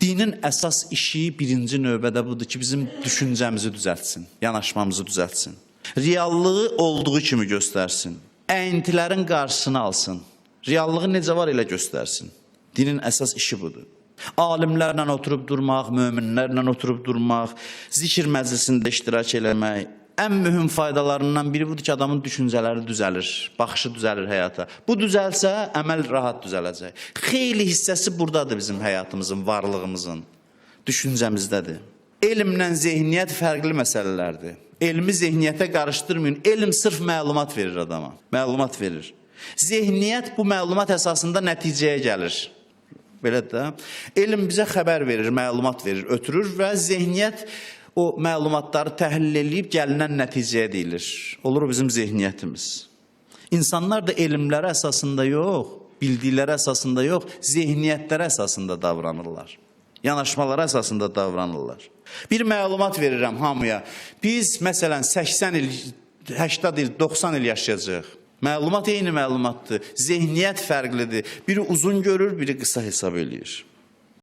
Dinin əsas işi birinci növbədə budur ki, bizim düşüncəmizi düzəltsin, yanaşmamızı düzəltsin. Reallığı olduğu kimi göstərsin. Əyintilərin qarşısını alsın. Reallığı necə var elə göstərsin. Dinin əsas işi budur. Alimlərlə oturub durmaq, möminlərlə oturub durmaq, zikr məclisində iştirak eləmək ən mühüm faydalarından biri budur ki, adamın düşüncələri düzəlir, baxışı düzəlir həyata. Bu düzəlsə, əməl rahat düzələcək. Xeyli hissəsi burdadır bizim həyatımızın, varlığımızın, düşüncəmizdədir. Elmlə zehniyyət fərqli məsələlərdir. Elmi zehniyyətə qarışdırmayın. Elm sırf məlumat verir adama. Məlumat verir. Zehniyyət bu məlumat əsasında nəticəyə gəlir. Belə də. Elm bizə xəbər verir, məlumat verir, ötürür və zehniyyət o məlumatları təhlil eləyib gəlinən nəticəyə deyilir. Olur o bizim zehniyyətimiz. İnsanlar da elmlərə əsasında yox, bildikləri əsasında yox, zehniyyətlərə əsasında davranırlar. Yanaşmalara əsasında davranırlar. Bir məlumat verirəm hamıya. Biz məsələn 80 il, 80 il, 90 il yaşayacağıq. Məlumat eyni məlumatdır. Zehniyyət fərqlidir. Biri uzun görür, biri qısa hesab eləyir.